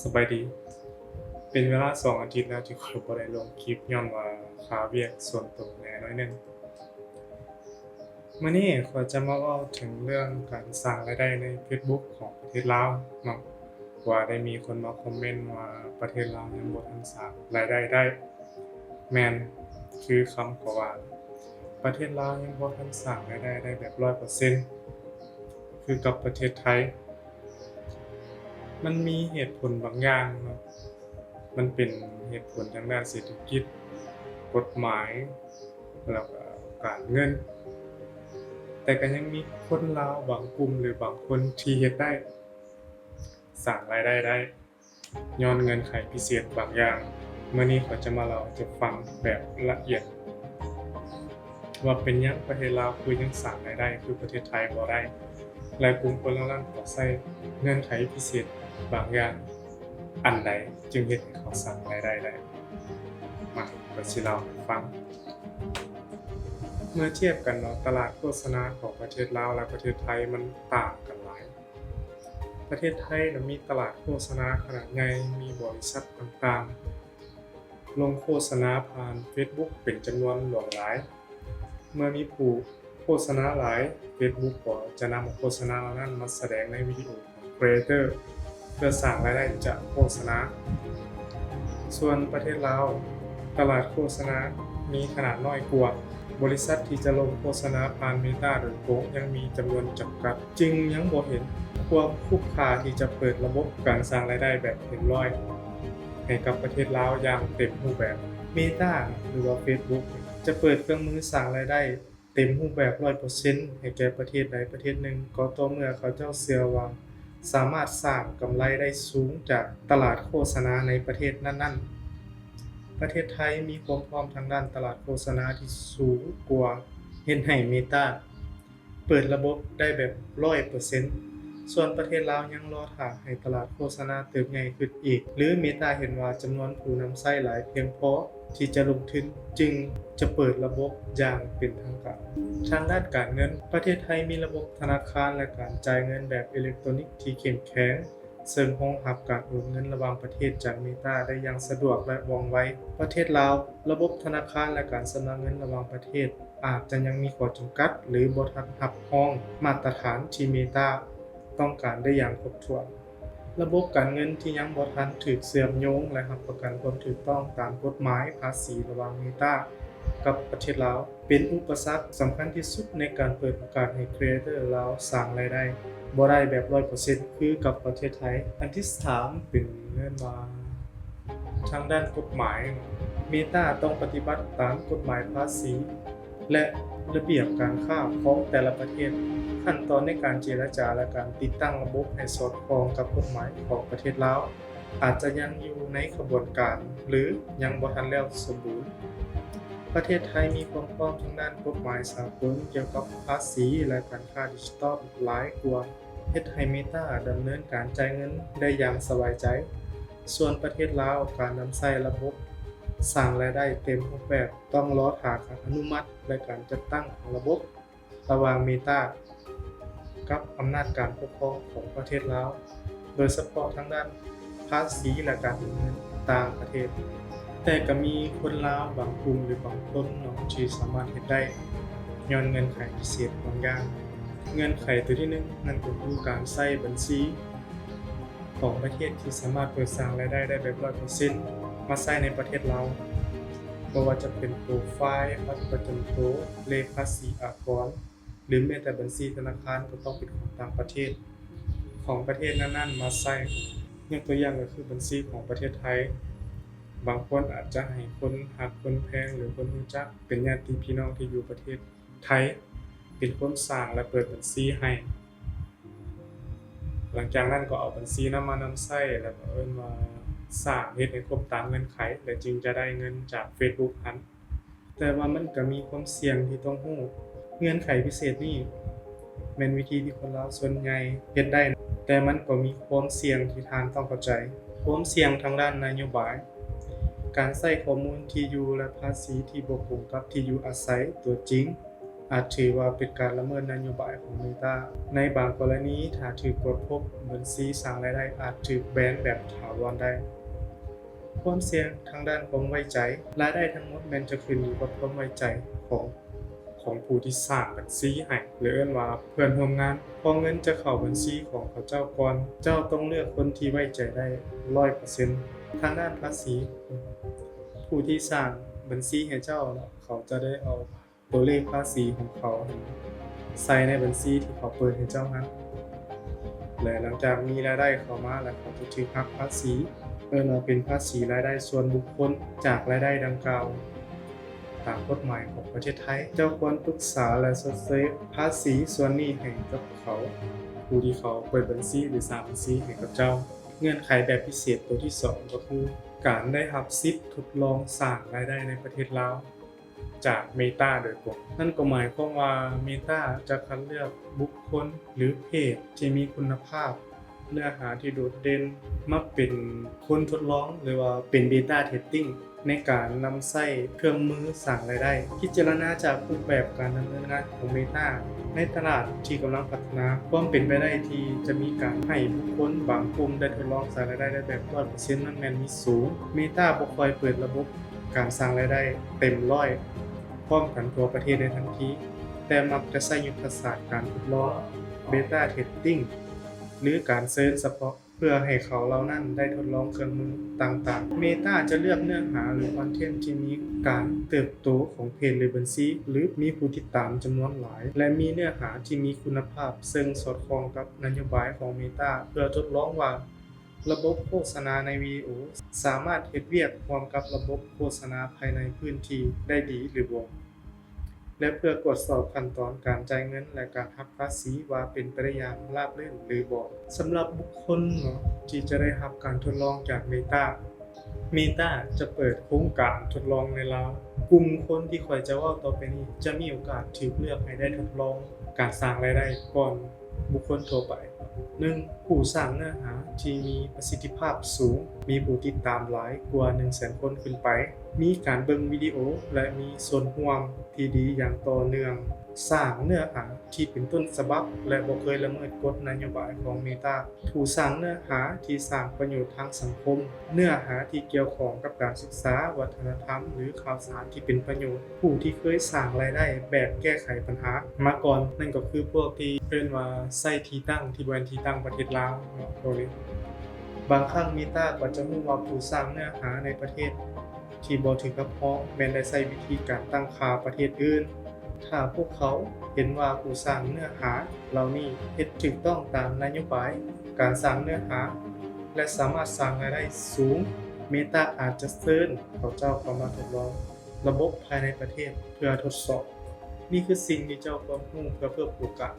ສະບາຍດີ. ເປັນເວລາສອງອາທິດແລ້ວທີ່ຂ້ອຍບໍ່ໄດ້ລົງຄລິບ ຍ້ອນວ່າຄາວຽກສ່ວນໂຕແດ່ໜ້ອຍໜຶ່ງ. ມື້ນີ້ຂ້ອຍຈະມາເວົ້າເຖິງເລື່ອງການສ້າງລາຍໄດ້ໃນເຟສບຸກຂອງປະເທດລາວເນາະ, ວ່າໄດ້ມີຄົນມາຄອມເມັນວ່າປະເທດລາວຍັງບໍ່ທັນສ້າງລາຍໄດ້ໄດ້. ແມ່ນ, ຄືຄຳເຂົາວ່າ, ປະເທດລາວຍັງບໍ່ທັນສ້າງລາຍໄດ້ໄດ້ແບບຮ້ອຍເປີເຊັນ ຄືກັບປະເທດໄທ. ມັນມີເຫດຜົນບາງຢ່າງເນາະ, ມັນເປັນເຫດຜົນທາງດ້ານເສດຖະກິດ, ກົດໝາຍ ແລ້ວກໍການເງິນ, ແຕ່ກໍຍັງມີຄົນລາວບາງກຸ່ມ ຫຼື ບາງຄົນທີ່ເຮັດໄດ້, ສ້າງລາຍໄດ້ໄດ້ ຍ້ອນເງື່ອນໄຂພິເສດບາງຢ່າງ. ມື້ນີ້ຂ້ອຍຈະມາເລົ່າໃຫ້ເຈົ້າຟັງແບບລະອຽດ ວ່າເປັນຫຍັງປະເທດລາວຄືຍັງສ້າງລາຍໄດ້ຄືປະເທດໄທບໍ່ໄດ້ ແລະ ກຸ່ມຄົນເຫຼົ່ານັ້ນກໍໃຊ້ເງື່ອນໄຂພິເສດບາງຢ່າງອັນໃດຈຶ່ງເຮັດໃຫ້ເຂົາສ້າງລາຍໄດ້ໄດ້. ມາ ຂ້ອຍຊິເລົ່າໃຫ້ຟັງ. ເມື່ອທຽບກັນເນາະ, ຕະຫຼາດໂຄສະນາຂອງປະເທດລາວ ແລະ ປະເທດໄທມັນຕ່າງກັນຫຼາຍ. ປະເທດໄທນະມີຕະຫຼາດໂຄສະນາຂະໜາດໃຫຍ່, ມີບໍລິສັດຕ່າງໆລົງໂຄສະນາຜ່ານເຟສບຸກເປັນຈຳນວນຫຼວງຫຼາຍ. ເມື່ອມີຜູ້ໂຄສະນາຫຼາຍ, ເຟສບຸກກໍຈະນຳເອົາໂຄສະນາເຫຼົ່ານັ້ນມາສະແດງໃນວິດີໂອຂອງຄຣີເອເຕີ ເພື່ອສ້າງລາຍໄດ້ຈາກໂຄສະນາ. ສ່ວນປະເທດລາວ, ຕະຫຼາດໂຄສະນາມີຂະໜາດນ້ອຍກວ່າ, ບໍລິສັດທີ່ຈະລົງໂຄສະນາຜ່ານເມຕາໂດຍກົງຍັງມີຈຳນວນຈຳກັດ, ຈຶ່ງຍັງບໍ່ເຫັນຄວາມຄຸ້ມຄ່າທີ່ຈະເປີດລະບົບການສ້າງລາຍໄດ້ແບບເຕັມຮ້ອຍໃຫ້ກັບປະເທດລາວຢ່າງເຕັມຮູບແບບ. ເມຕາ ຫຼືວ່າເຟສບຸກ ຈະເປີດເຄື່ອງມືສ້າງລາຍໄດ້ເຕັມຮູບແບບຮ້ອຍເປີເຊັນໃຫ້ແກ່ປະເທດໃດປະເທດໜຶ່ງ ກໍຕໍ່ເມື່ອເຂົາເຈົ້າເຊື່ອວ່າສາມາດສ້າງກຳໄລໄດ້ສູງຈາກຕະຫຼາດໂຄສະນາໃນປະເທດນັ້ນໆ. ປະເທດໄທມີຄວາມພ້ອມທາງດ້ານຕະຫຼາດໂຄສະນາທີ່ສູງກວ່າ, ເຮັດໃຫ້ເມຕາເປີດລະບົບໄດ້ແບບຮ້ອຍເປີເຊັນ. ສ່ວນປະເທດລາວຍັງລໍຖ້າໃຫ້ຕະຫຼາດໂຄສະນາເຕີບໃຫຍ່ຂຶ້ນອີກ ຫຼື ເມຕາເຫັນວ່າຈຳນວນຜູ້ນຳໃຊ້ຫຼາຍພຽງພໍທີ່ຈະລົງທຶນ ຈຶ່ງຈະເປີດລະບົບຢ່າງເປັນທາງການ. ທາງດ້ານການເງິນ, ປະເທດໄທມີລະບົບທະນາຄານ ແລະ ການຈ່າຍເງິນແບບເອເລັກໂຕນິກທີ່ເຂັ້ມແຂງ, ເຊິ່ງຮອງຮັບການໂອນເງິນລະຫວ່າງປະເທດຈາກເມຕາໄດ້ຢ່າງສະດວກ ແລະ ວ່ອງໄວ. ປະເທດລາວ, ລະບົບທະນາຄານ ແລະ ການຊຳລະເງິນລະຫວ່າງປະເທດອາດຈະຍັງມີຂໍ້ຈຳກັດ ຫຼື ບໍ່ທັນຮັບຮອງມາດຕະຖານທີ່ເມຕາຕ້ອງການໄດ້ຢ່າງຄົບຖ້ວນ. ລະບົບການເງິນທີ່ຍັງບໍ່ທັນຖືກເຊື່ອມໂຍງ ແລະ ຮັບປະກັນຄວາມຖືກຕ້ອງຕາມກົດໝາຍພາສີລະຫວ່າງເມຕາກັບປະເທດລາວ ເປັນອຸປະສັກສຳຄັນທີ່ສຸດໃນການເປີດໂອກາດໃຫ້ຄຣີເອເຕີລາວສ້າງລາຍໄດ້ບໍ່ໄດ້ແບບຮ້ອຍເປີເຊັນຄືກັບປະເທດໄທ. ອັນທີສາມ ເປັນເລື່ອງວ່າທາງດ້ານກົດໝາຍ, ເມຕາຕ້ອງປະຕິບັດຕາມກົດໝາຍພາສີ ແລະ ລະບຽບການຄ້າຂອງແຕ່ລະປະເທດ. ຂັ້ນຕອນໃນການເຈລະຈາ ແລະ ການຕິດຕັ້ງລະບົບໃຫ້ສອດຄ່ອງກັບກົດໝາຍຂອງປະເທດລາວ ອາດຈະຍັງຢູ່ໃນຂະບວນການ ຫຼື ຍັງບໍ່ທັນແລ້ວສົມບູນ. ປະເທດໄທມີຄວາມພ້ອມທາງດ້ານກົດໝາຍສາກົນກ່ຽວກັບພາສີ ແລະ ການຄ້າດິຈິຕອນຫຼາຍກວ່າ, ເຮັດໃຫ້ເມຕາດຳເນີນການຈ່າຍເງິນໄດ້ຢ່າງສະບາຍໃຈ. ສ່ວນປະເທດລາວ, ການນຳໃຊ້ລະບົບສ້າງລາຍໄດ້ເຕັມຮູບແບບ ຕ້ອງລໍຖ້າການອະນຸມັດ ແລະ ການຈັດຕັ້ງຂອງລະບົບ ລະຫວ່າງເມຕາກັບອຳນາດການປົກຄອງຂອງປະເທດລາວ, ໂດຍສະເພາະທາງດ້ານພາສີ ແລະ ການໂອນເງິນຕ່າງປະເທດ. ແຕ່ກໍມີຄົນລາວບາງກຸ່ມ ຫຼື ບາງຄົນເນາະ ທີ່ສາມາດເຮັດໄດ້ ຍ້ອນເງື່ອນໄຂພິເສດບາງຢ່າງ. ເງື່ອນໄຂຕົວທີໜຶ່ງ ນັ້ນກໍຄືການໃຊ້ບັນຊີຂອງປະເທດທີ່ສາມາດເປີດສ້າງລາຍໄດ້ໄດ້ແບບຮ້ອຍເປີເຊັນ ມາໃຊ້ໃນປະເທດລາວ, ບໍ່ວ່າຈະເປັນໂປຣໄຟລ໌, ບັດປະຈຳໂຕ, ເລກພາສີອາກອນ ຫຼື ແມ້ແຕ່ບັນຊີທະນາຄານກໍຕ້ອງເປັນຂອງຕ່າງປະເທດ, ຂອງປະເທດນັ້ນໆມາໃຊ້. ຍົກຕົວຢ່າງກໍຄືບັນຊີຂອງປະເທດໄທ, ບາງຄົນອາດຈະໃຫ້ຄົນຮັກຄົນແພງ ຫຼື ຄົນຮູ້ຈັກ ເປັນຍາດຕິພີ່ນ້ອງທີ່ຢູ່ປະເທດໄທ ເປັນຄົນສ້າງ ແລະ ເປີດບັນຊີໃຫ້. ຫຼັງຈາກນັ້ນກໍເອົາບັນຊີນັ້ນມານຳໃຊ້ ແລ້ວກໍເອີ້ນວ່າສ້າງ ເຮັດໃຫ້ຄົບຕາມເງື່ອນໄຂ ແລະ ຈຶ່ງຈະໄດ້ເງິນຈາກເຟສບຸກຫັ້ນ. ແຕ່ວ່າມັນກໍມີຄວາມສ່ຽງທີ່ຕ້ອງຮູ້. ເງື່ອນໄຂພິເສດນີ້ແມ່ນວິທີທີ່ຄົນລາວສ່ວນໃຫຍ່ເຮັດໄດ້, ແຕ່ມັນກໍມີຄວາມສ່ຽງທີ່ທ່ານຕ້ອງເຂົ້າໃຈ. ຄວາມສ່ຽງທາງດ້ານນະໂຍບາຍ, ການໃຊ້ຂໍ້ມູນທີ່ຢູ່ ແລະ ພາສີທີ່ບໍ່ກົງກັບທີ່ຢູ່ອາໄສຕົວຈິງ. ອາດຖືວ່າເປັນການລະເມີດນະໂຍບາຍຂອງ Meta. ໃນບາງກໍລະນີ, ຖ້າຖືກກວດພົບ, ບັນຊີສ້າງລາຍໄດ້ອາດຖືກແບນແບບຖາວອນໄດ້. ຄວາມສ່ຽງທາງດ້ານຄວາມໄວ້ໃຈ. ລາຍໄດ້ທັງໝົດແມ່ນຈະຂຶ້ນຢູ່ກັບຄວາມໄວ້ໃຈຂອງ ຂອງຜູ້ທີ່ສ້າງບັນຊີໃຫ້ ຫຼື ເອີ້ນວ່າເພື່ອນຮ່ວມງານ. ເພາະເງິນຈະເຂົ້າບັນຊີຂອງເຂົາເຈົ້າກ່ອນ. ເຈົ້າຕ້ອງເລືອກຄົນທີ່ໄວ້ໃຈໄດ້ຮ້ອຍເປີເຊັນ. ທາງດ້ານພາສີ, ຜູ້ທີ່ສ້າງບັນຊີໃຫ້ເຈົ້າ, ເຂົາຈະໄດ້ເອົາຕົວເລກພາສີຂອງເຂົາໃສ່ໃນບັນຊີທີ່ເຂົາເປີດໃຫ້ເຈົ້າຫັ້ນ ແລະ ຫຼັງຈາກມີລາຍໄດ້ເຂົ້າມາແລ້ວ, ເຂົາຈະຖືກຫັກພາສີ, ເອີ້ນວ່າເປັນພາສີລາຍໄດ້ສ່ວນບຸກຄົນຈາກລາຍໄດ້ດັ່ງກ່າວ. ຕາມກົດໝາຍຂອງປະເທດໄທ, ເຈົ້າຄວນປຶກສາ ແລະ ຊົດເຊີຍພາສີສ່ວນນີ້ໃຫ້ກັບເຂົາ, ຜູ້ທີ່ເຂົາເປີດບັນຊີ ຫຼື ສ້າງບັນຊີໃຫ້ກັບເຈົ້າ. ເງື່ອນໄຂແບບພິເສດໂຕທີສອງ ກໍຄືການໄດ້ຮັບສິດທົດລອງສ້າງລາຍໄດ້ໃນປະເທດລາວຈາກ Meta ໂດຍກົງ. ນັ້ນກໍໝາຍຄວາມວ່າ Meta ຈະຄັດເລືອກບຸກຄົນ ຫຼື ເພຈທີ່ມີຄຸນນະພາບ ເນື້ອຫາທີ່ໂດດເດັ່ນມາເປັນຄົນທົດລອງ ຫຼືວ່າເປັນ Beta Testing ໃນການນຳໃຊ້ເຄື່ອງມືສ້າງລາຍໄດ້. ພິຈາລະນາຈາກຮູບແບບການດຳເນີນງານຂອງ Meta ໃນຕະຫຼາດທີ່ກຳລັງພັດທະນາ, ຄວາມເປັນໄປໄດ້ທີ່ຈະມີການໃຫ້ບຸກຄົນບາງກຸ່ມໄດ້ທົດລອງສ້າງລາຍໄດ້ໄດ້ແບບຮ້ອຍເປີເຊັນນັ້ນແມ່ນມີສູງ. Meta ບໍ່ຄ່ອຍເປີດລະບົບການສ້າງລາຍໄດ້ເຕັມຮ້ອຍ ພ້ອມກັນທົ່ວປະເທດໃນທັນທີ, ແຕ່ມັກຈະໃຊ້ຍຸດທະສາດການທົດລອງ Beta Testing ຫຼື ການເຊີນສະເພາະ ເພື່ອໃຫ້ເຂົາເຫຼົ່ານັ້ນໄດ້ທົດລອງເຄື່ອງມືຕ່າງໆ. Meta ຈະເລືອກເນື້ອຫາ ຫຼື ຄອນເທັນທີ່ມີການເຕີບໂຕຂອງເພຈ ຫຼື ບັນຊີ ຫຼື ມີຜູ້ຕິດຕາມຈຳນວນຫຼາຍ ແລະ ມີເນື້ອຫາທີ່ມີຄຸນນະພາບ, ເຊິ່ງສອດຄ່ອງກັບນະໂຍບາຍຂອງ Meta ເພື່ອທົດລອງວ່າລະບົບໂຄສະນາໃນວິດີໂອສາມາດເຮັດວຽກຮ່ວມກັບລະບົບໂຄສະນາພາຍໃນພື້ນທີ່ໄດ້ດີ ຫຼື ບໍ່. ແລະ ເພື່ອກວດສອບຂັ້ນຕອນການຈ່າຍເງິນ ແລະ ການຫັກພາສີວ່າເປັນໄປໄດ້ຢ່າງລາບລື່ນ ຫຼື ບໍ່. ສຳລັບບຸກຄົນເນາະ ທີ່ຈະໄດ້ຮັບການທົດລອງຈາກ Meta, Meta ຈະເປີດໂຄງການທົດລອງໃນລາວ. ກຸ່ມຄົນທີ່ຂ້ອຍຈະເວົ້າຕໍ່ໄປນີ້ ຈະມີໂອກາດຖືກເລືອກໃຫ້ໄດ້ທົດລອງການສ້າງລາຍໄດ້ກ່ອນ ບຸກຄົນທົ່ວໄປ. ໜຶ່ງ ຜູ້ສ້າງເນື້ອຫາທີ່ມີປະສິດທິພາບສູງ, ມີຜູ້ຕິດຕາມຫຼາຍກວ່າໜຶ່ງແສນຄົນຂຶ້ນໄປ, ມີການເບິ່ງວິດີໂອ ແລະ ມີສ່ວນຮ່ວມທີ່ດີຢ່າງຕໍ່ເນື່ອງ, ສ້າງເນື້ອຫາທີ່ເປັນຕົ້ນສະບັບ ແລະ ບໍ່ເຄີຍລະເມີດກົດນະໂຍບາຍຂອງ Meta, ຜູ້ສ້າງເນື້ອຫາທີ່ສ້າງປະໂຫຍດທາງສັງຄົມ, ເນື້ອຫາທີ່ກ່ຽວຂ້ອງກັບການສຶກສາ, ວັດທະນະທຳ ຫຼື ຂ່າວສານທີ່ເປັນປະໂຫຍດ, ຜູ້ທີ່ເຄີຍສ້າງລາຍໄດ້ແບບແກ້ໄຂບັນຫາມາກ່ອນ, ນັ້ນກໍຄືພວກທີ່ເອີ້ນວ່າໃຊ້ທີ່ຕັ້ງທີ່ບໍ່ແມ່ນທີ່ຕັ້ງປະເທດລາວເນາະ ພວກນີ້. ບາງຄັ້ງ Meta ກໍຈະຮູ້ວ່າຜູ້ສ້າງເນື້ອຫາໃນປະເທດທີ່ບໍ່ຖືກຮັບຮອງແມ່ນໄດ້ໃຊ້ວິທີການຕັ້ງຄ່າປະເທດອື່ນ. ຖ້າພວກເຂົາເຫັນວ່າຜູ້ສ້າງເນື້ອຫາເຫຼົ່ານີ້ເຮັດຖືກຕ້ອງຕາມນະໂຍບາຍການສ້າງເນື້ອຫາ ແລະ ສາມາດສ້າງລາຍໄດ້ສູງ, Meta ອາດຈະເຊີນເຂົາເຈົ້າເຂົ້າມາທົດລອງລະບົບພາຍໃນປະເທດເພື່ອທົດສອບ. ນີ້ຄືສິ່ງທີ່ເຈົ້າຄວນຮູ້ເພື່ອເພີ່ມໂອກາດ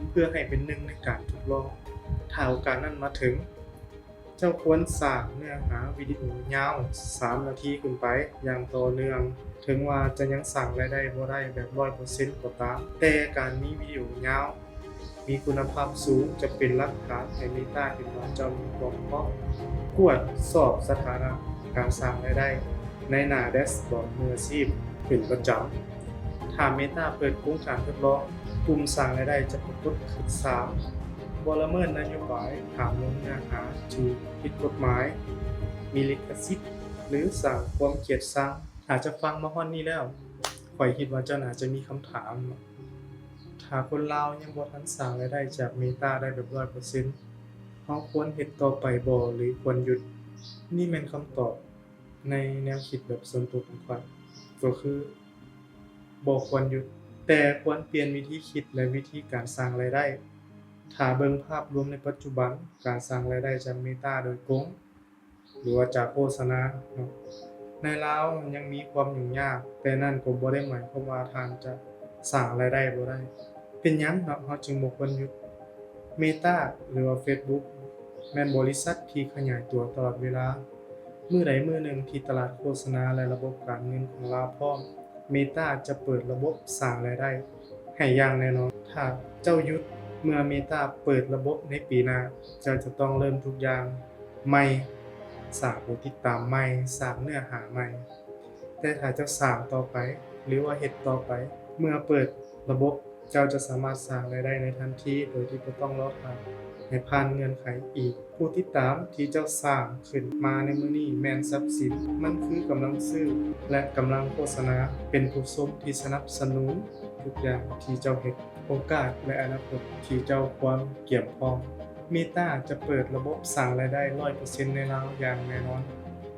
ເພື່ອໃຫ້ເປັນໜຶ່ງໃນການທົດລອງ. ຖ້າໂອກາດນັ້ນມາເຖິງ, ເຈົ້າຄວນສ້າງເນື້ອຫາວິດີໂອຍາວສາມນາທີຂຶ້ນໄປຢ່າງຕໍ່ເນື່ອງ. ເຖິງວ່າຈະຍັງສ້າງລາຍໄດ້ບໍ່ໄດ້ແບບຮ້ອຍເປີເຊັນກໍຕາມ, ແຕ່ການມີວິດີໂອຍາວ ມີຄຸນນະພາບສູງຈະເປັນຫຼັກຖານໃຫ້ Meta ເຫັນວ່າເຈົ້າມີຄວາມພ້ອມ. ກວດສອບສະຖານະການສ້າງລາຍໄດ້ໃນໜ້າແດຊບອດມືອາຊີບເປັນປະຈຳ. ຖ້າ Meta ເປີດໂຄງການທົດລອງ, ປຸ່ມສ້າງລາຍໄດ້ຈະປາກົດຂຶ້ນ. ສາມ ບໍ່ລະເມີດນະໂຍບາຍຖາມລົງເນື້ອຫາທີ່ຜິດກົດໝາຍ, ມີລິຂະສິດ ຫຼື ສ້າງຄວາມກຽດຊັງ. ຖ້າເຈົ້າຟັງມາຮອດນີ້ແລ້ວ, ຂ້ອຍຄິດວ່າເຈົ້າໜ້າຈະມີຄຳຖາມ. ຖ້າຄົນລາວຍັງບໍ່ທັນສ້າງລາຍໄດ້ຈາກ Meta ໄດ້ແບບຮ້ອຍເປີເຊັນ, ເຮົາຄວນເຮັດຕໍ່ໄປບໍ່ ຫຼື ຄວນຢຸດ? ນີ້ແມ່ນຄຳຕອບໃນແນວຄິດແບບສ່ວນຕົວຂອງຂ້ອຍ, ກໍຄືບໍ່ຄວນຢຸດ, ແຕ່ຄວນປ່ຽນວິທີຄິດ ແລະ ວິທີການສ້າງລາຍໄດ້. ຖ້າເບິ່ງພາບລວມໃນປັດຈຸບັນ, ການສ້າງລາຍໄດ້ຈາກ Meta ໂດຍກົງ ຫຼືວ່າຈາກໂຄສະນາເນາະ ໃນລາວຍັງມີຄວາມຫຍຸ້ງຍາກ, ແຕ່ນັ້ນກໍບໍ່ໄດ້ໝາຍຄວາມວ່າທ່ານຈະສ້າງລາຍໄດ້ບໍ່ໄດ້. ເປັນຫຍັງເນາະ ເຮົາຈຶ່ງບໍ່ຄວນຢຸດ? Meta ຫຼືວ່າ Facebook ແມ່ນບໍລິສັດທີ່ຂະຫຍາຍຕົວຕະຫຼອດເວລາ. ມື້ໃດມື້ໜຶ່ງທີ່ຕະຫຼາດໂຄສະນາ ແລະ ລະບົບການເງິນຂອງລາວພ້ອມ, Meta ຈະເປີດລະບົບສ້າງລາຍໄດ້ໃຫ້ຢ່າງແນ່ນອນ. ຖ້າເຈົ້າຢຸດເມື່ອ Meta ເປີດລະບົບໃນປີໜ້າ, ເຈົ້າຈະຕ້ອງເລີ່ມທຸກຢ່າງໃໝ່, ສ້າງຜູ້ຕິດຕາມໃໝ່, ສ້າງເນື້ອຫາໃໝ່. ແຕ່ຖ້າເຈົ້າສ້າງຕໍ່ໄປ ຫຼືວ່າເຮັດຕໍ່ໄປ ເມື່ອເປີດ ລະບົບ ເຈົ້າຈະສາມາດສ້າງລາຍໄດ້ໃນທັນທີ ໂດຍທີ່ບໍ່ຕ້ອງລໍຖ້າໃຫ້ຜ່ານເງື່ອນໄຂອີກ. ຜູ້ຕິດຕາມທີ່ເຈົ້າສ້າງຂຶ້ນມາໃນມື້ນີ້ແມ່ນຊັບສິນ, ມັນຄືກຳລັງຊື້ ແລະ ກຳລັງໂຄສະນາ, ເປັນຜູ້ຊົມທີ່ສະໜັບສະໜູນທຸກຢ່າງທີ່ເຈົ້າເຮັດ, ໂອກາດ ແລະ ອະນາຄົດທີ່ເຈົ້າຄວນກຽມພ້ອມ. Meta ຈະເປີດລະບົບສ້າງລາຍໄດ້ຮ້ອຍເປີເຊັນໃນລາວຢ່າງແນ່ນອນ.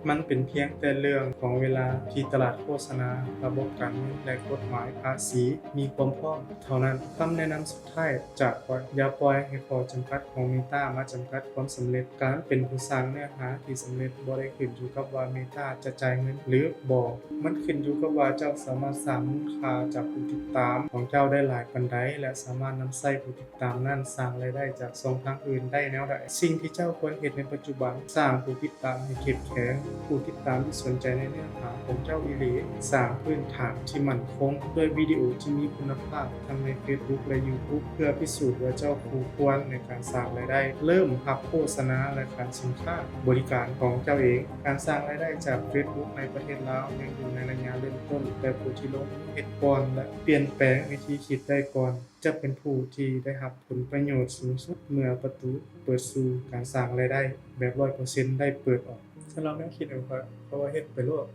ມັນເປັນພຽງແຕ່ເລື່ອງຂອງເວລາທີ່ຕະຫຼາດໂຄສະນາ, ລະບົບການເງິນ ແລະ ກົດໝາຍພາສີມີຄວາມພ້ອມເທົ່ານັ້ນ. ຄຳແນະນຳສຸດທ້າຍຈາກຂ້ອຍ, ຢ່າປ່ອຍໃຫ້ຂໍ້ຈຳກັດຂອງ Meta ມາຈຳກັດຄວາມສຳເລັດ. ການເປັນຜູ້ສ້າງເນື້ອຫາທີ່ສຳເລັດບໍ່ໄດ້ຂຶ້ນຢູ່ກັບວ່າ Meta ຈະຈ່າຍເງິນ ຫຼື ບໍ່. ມັນຂຶ້ນຢູ່ກັບວ່າເຈົ້າສາມາດສ້າງມູນຄ່າຈາກຜູ້ຕິດຕາມຂອງເຈົ້າໄດ້ຫຼາຍປານໃດ ແລະ ສາມາດນຳໃຊ້ຜູ້ຕິດຕາມນັ້ນສ້າງລາຍໄດ້ຈາກຊ່ອງທາງອື່ນໄດ້ແນວໃດ. ສິ່ງທີ່ເຈົ້າຄວນເຮັດໃນປັດຈຸບັນ, ສ້າງຜູ້ຕິດຕາມໃຫ້ເຂັ້ມແຂງ, ຜູ້ຕິດຕາມທີ່ສົນໃຈໃນເນື້ອຫາຂອງເຈົ້າອີ່ຫຼີ, ສ້າງພື້ນຖານທີ່ໝັ້ນຄົງດ້ວຍວິດີໂອທີ່ມີຄຸນນະພາບທັງໃນ Facebook ແລະ YouTube ເພື່ອພິສູດວ່າເຈົ້າຄູ່ຄວນໃນການສ້າງລາຍໄດ້. ເລີ່ມຮັບໂຄສະນາ ແລະ ຂາຍສິນຄ້າບໍລິການຂອງເຈົ້າເອງ. ການສ້າງລາຍໄດ້ຈາກ Facebook ໃນປະເທດລາວຍັງຢູ່ໃນໄລຍະເລີ່ມຕົ້ນ, ແຕ່ຜູ້ທີ່ລົງມືເຮັດກ່ອນ ແລະ ປ່ຽນແປງວິທີຄິດໄດ້ກ່ອນ ຈະເປັນຜູ້ທີ່ໄດ້ຮັບຜົນປະໂຫຍດສູງສຸດເມື່ອປະຕູເປີດສູ່ການສ້າງລາຍໄດ້ແບບຮ້ອຍເປີເຊັນໄດ້ເປີດອອກ. ສຳລັບແນວຄິດຂອງຂ້ອຍ, ເພາະວ່າເຮັດໄປໂລດ.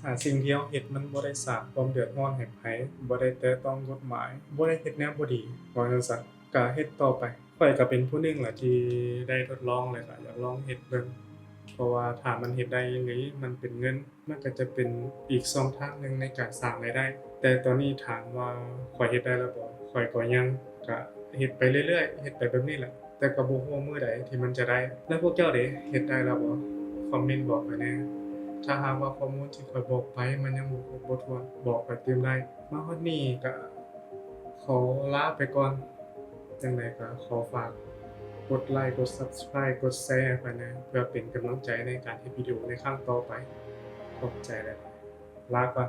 ຖ້າສິ່ງທີ່ເຮົາເຮັດມັນບໍ່ໄດ້ສ້າງຄວາມເດືອດຮ້ອນໃຫ້ໃຜ, ບໍ່ໄດ້ແຕະຕ້ອງກົດໝາຍ, ບໍ່ໄດ້ເຮັດແນວບໍ່ດີ, ເວົ້າຈັ່ງຊັ້ນ, ກະເຮັດຕໍ່ໄປ. ຂ້ອຍກະເປັນຜູ້ໜຶ່ງລະທີ່ໄດ້ທົດລອງ ແລະ ກະຢາກລອງເຮັດເບິ່ງ, ເພາະວ່າຖ້າມັນເຮັດໄດ້ອີ່ຫຼີ, ມັນເປັນເງິນ, ມັນກະຈະເປັນອີກຊ່ອງທາງໜຶ່ງໃນການສ້າງລາຍໄດ້. ແຕ່ຕອນນີ້ຖາມວ່າຂ້ອຍເຮັດໄດ້ແລ້ວບໍ່? ຂ້ອຍກໍຍັງ, ກະເຮັດໄປເລື້ອຍໆ, ເຮັດໄປແບບນີ້ແຫຼະ. ແຕ່ກໍບໍ່ຮູ້ມື້ໃດທີ່ມັນຈະໄດ້. ແລ້ວພວກເຈົ້າເດ ເຮັດໄດ້ແລ້ວບໍ່? ຄອມເມັນບອກຂ້ອຍແດ່. ຖ້າຫາກວ່າຂໍ້ມູນທີ່ຂ້ອຍບອກໄປມັນຍັງບໍ່ຄົບບໍ່ຖ້ວນ, ບອກຂ້ອຍຕື່ມໄດ້. ມາຮອດນີ້ກະຂໍລາໄປກ່ອນ. ຈັ່ງໃດກະຂໍຝາກກົດໄລ, ກົດ Subscribe, ກົດ Share ໃຫ້ຂ້ອຍແດ່ ເພື່ອເປັນກຳລັງໃຈໃນການເຮັດວິດີໂອໃນຄັ້ງຕໍ່ໄປ. ຂອບໃຈຫຼາຍໆ. ລາກ່ອນ.